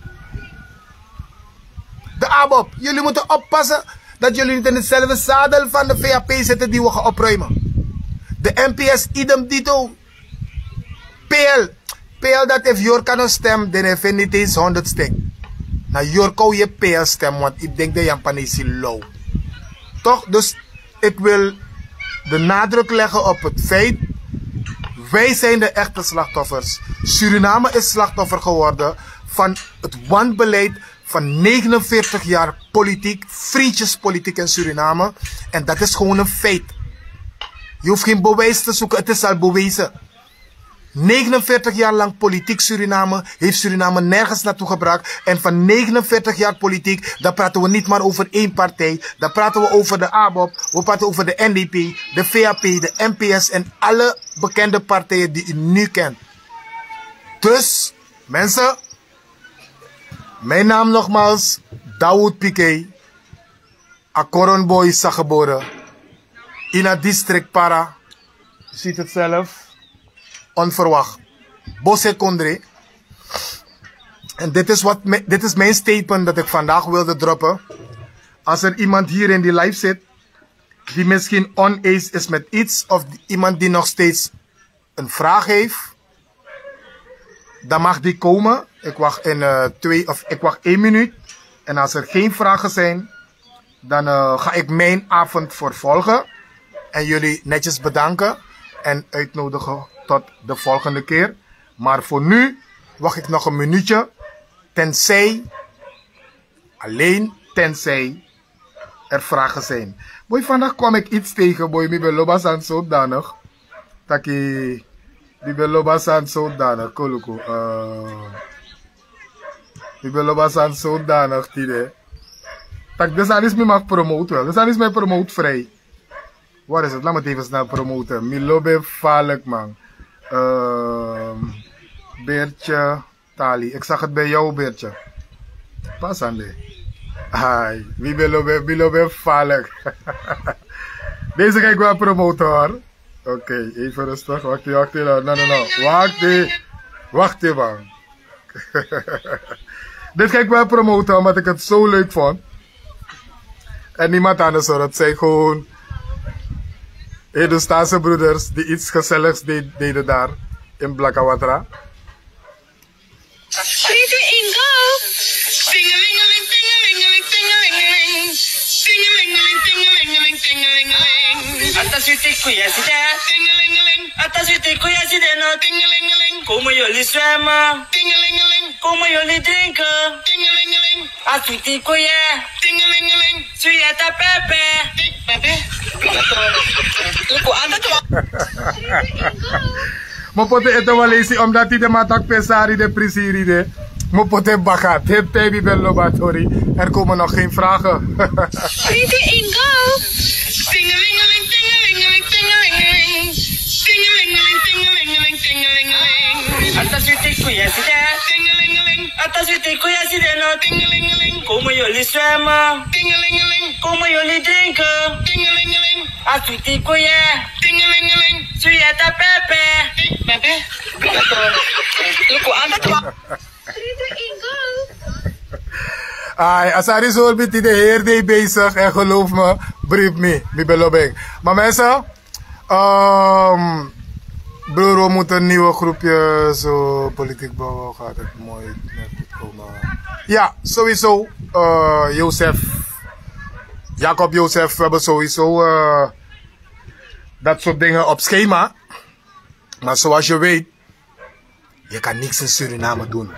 De ABOP, jullie moeten oppassen dat jullie niet in hetzelfde zadel van de V A P zitten die we gaan opruimen. De N P S, idem dito. P L, P L dat heeft Jorka no stem, dan heeft hij niet eens honderd stem. Na Jorka je P L stem, want ik denk dat Jan Panesi low. Toch? Dus ik wil de nadruk leggen op het feit, wij zijn de echte slachtoffers. Suriname is slachtoffer geworden van het wanbeleid van negenenveertig jaar politiek, vriendjespolitiek in Suriname. En dat is gewoon een feit. Je hoeft geen bewijs te zoeken, het is al bewezen. Negenenveertig jaar lang politiek Suriname heeft Suriname nergens naartoe gebracht. En van negenenveertig jaar politiek, dan praten we niet maar over één partij. Dan praten we over de ABOP, we praten over de N D P, de V A P, de N P S en alle bekende partijen die u nu kent. Dus, mensen, mijn naam nogmaals, Dawood Pikey, a Koronboy san gebore in a district Para. U ziet het zelf, onverwacht. Bose Kondre. En dit is, wat, mi- dit is mijn statement dat ik vandaag wilde droppen. Als er iemand hier in die live zit die misschien oneens is met iets, of iemand die nog steeds een vraag heeft, dan mag die komen. Ik wacht in eh, twee of ik wacht één minuut. En als er geen vragen zijn, dan eh, ga ik mijn avond vervolgen. En jullie netjes bedanken en uitnodigen tot de volgende keer. Maar voor nu wacht ik nog een minuutje. Tenzij, alleen tenzij er vragen zijn. Boy, vandaag kwam ik iets tegen, boy. Mi ben loba san zodanig. Taki, mi ben loba san zodanig, koluku. Eh, mi ben loba san zodanig tide. Tak, dus alles mi mag promote wel. Dus alles mi promote vrij. Waar is het? Laat me het even snel promoten. Mi loba falek, man. Ehm, Beertje Tali. Ik zag het bij jou, Beertje. Pasande. Hai, mi ben loba, mi loba falek. Deze ga ik wel promoten, hoor. Oké, even rustig. Wacht, wacht, wacht. No, no, no. Wacht, wacht, man. Dit ga ik wel promoten, omdat ik het zo leuk vond. En niemand anders, hoor. Het zijn gewoon Hindoestaanse broeders die iets gezelligs de- deden daar in Blakawatra. Three, two, één, go! Tingelingeling, tingelingeling, tingelingeling. Tingelingeling, tingelingeling, tingelingeling. Ata switi kuya side. Tingelingeling. Ata switi kuya side no. Tingelingeling. Komo yoli swema. Tingelingeling. Komo yoli drinken. Tingelingeling. A switi kuya. Tingelingeling. Suyeta pepe. Pepe. Luku anda tu. Mo pote ete wan leisi, omdat tide man taki pe sari de prisiri de. Mo pote baka, te te mi ben loba tori. Er komen nog geen vragen. Three, two, één, go! Tingelingeling, tingelingeling, tingelingeling. Tingelingeling, tingelingeling, tingelingeling. Ata switi kuya side. Tingelingeling. Ata switi kuya side no. Tingelingeling. Komo yoli swema. Tingelingeling. Komo yoli drinken. Tingelingeling. A switi kuya. Tingelingeling. Suyeta pepe. Pepe. Luku anda tu. Ai, a sari sori mi tide heri dei bezig. En geloof me, brief mi, mi ben loba en. Maar mensen, ehm, broer, we moeten een nieuwe groepje zo politiek bouwen. Gaat het mooi met komen? Ja, sowieso. Eh, Joseph, Jacob Joseph, we hebben sowieso eh, dat soort dingen op schema. Maar zoals je weet, Yu kan niks in Suriname doen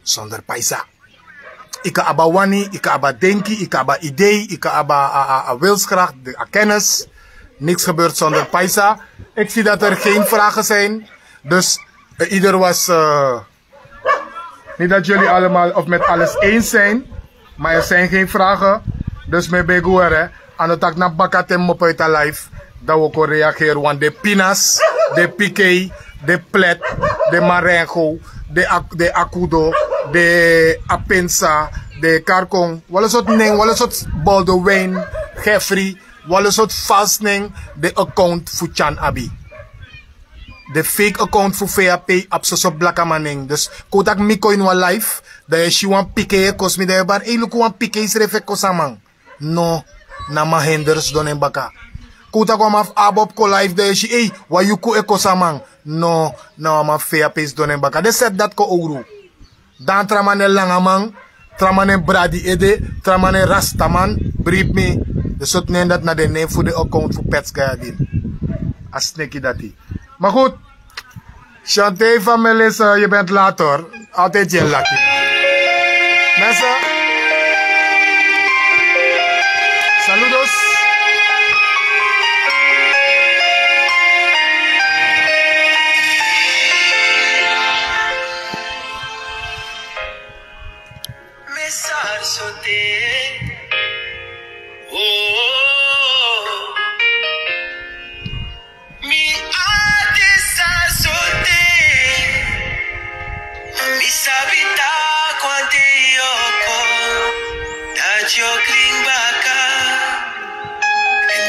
zonder paisa. Yu kan abi a wani, yu kan abi a denki, yu kan abi a idee, yu kan abi a, a, a, a wilskracht, de, a kennis. Niks gebeurt zonder paisa. Ik zie dat er geen vragen zijn. Dus eh, ieder was eh, niet dat jullie allemaal of met alles eens zijn, maar er zijn geen vragen. Dus mi e begi unu, a no taki na baka te mi opo uit a live, dan wi o kon reageri. Want de pinas, de pikei, de plet, de marengo, de ak-, de akudo, de apinsa, de karkon, wan sortu nen, wan sortu Boldewijn, Jeffrey, wan sortu falsi nen, de account fu Tyan abi. De fake account fu V A P abi soso blakaman nen. Dus kon un taki mi kon ini wan live, dan yu e si wan pikei e kosi mi, dan yu e bari: "Ei, luku wan pikei srefi e kosi a man." No, na man Henders sidon na en baka. Kon un taki wan man fu ABOP kon live, dan yu e si: "Ei, wan yuku e kosi a man." No, na wan man fu V A P sidon na en baka. Den seti dati kon owru. Dan tra man nen Langaman, tra man nen Bradi Ede, tra man nen Rastaman, bribi mi. Den sortu nen dati na den nen fu den account fu Pets Gayadin. A sneki dati. Maar goed, Shantae van Melissa, je bent laat hoor. Altijd je lucky. Mensen, saludos. Mi sari sote. Oh. Mi ati sari sote. Mi sabi taki wan dei yu o kon, dati yu o krin baka.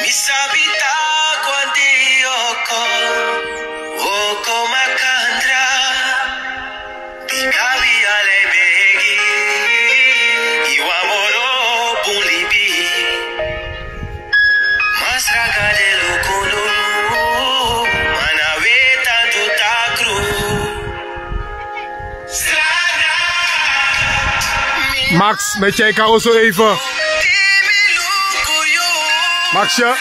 Mi sabi taki wan dei yu o kon, yu o kon makandra. Bika wi ala e begi, gi wan moro bun libi. Masra Gado e luku unu, ma na wi e tan tu takru. Max, mi e tyai kon oso even. Max, ya.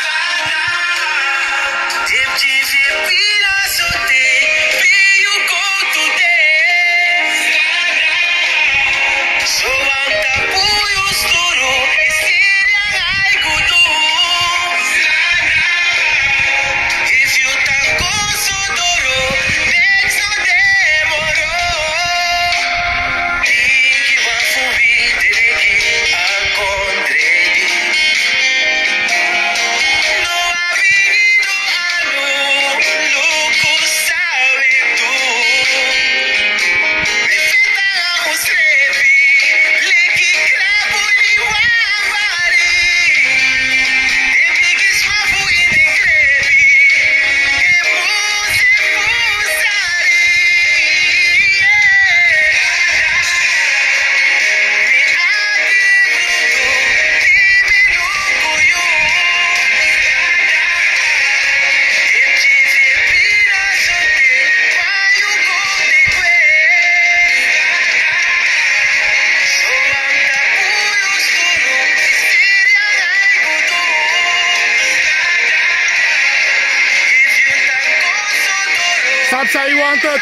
Sabi san yu wani taki.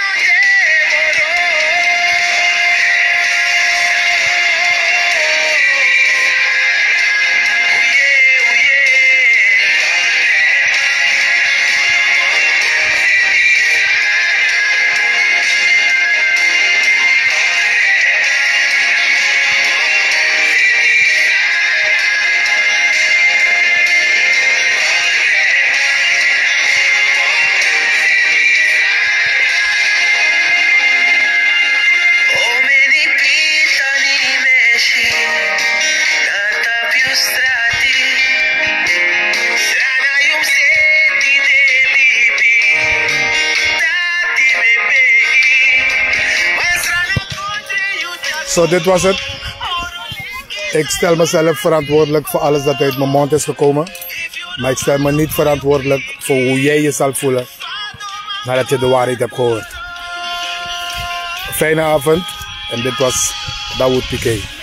Zo, dit was het. Ik stel mezelf verantwoordelijk voor alles dat uit mijn mond is gekomen. Maar ik stel me niet verantwoordelijk voor hoe jij je zal voelen nadat je de waarheid hebt gehoord. Fijne avond. En dit was Dawood P K.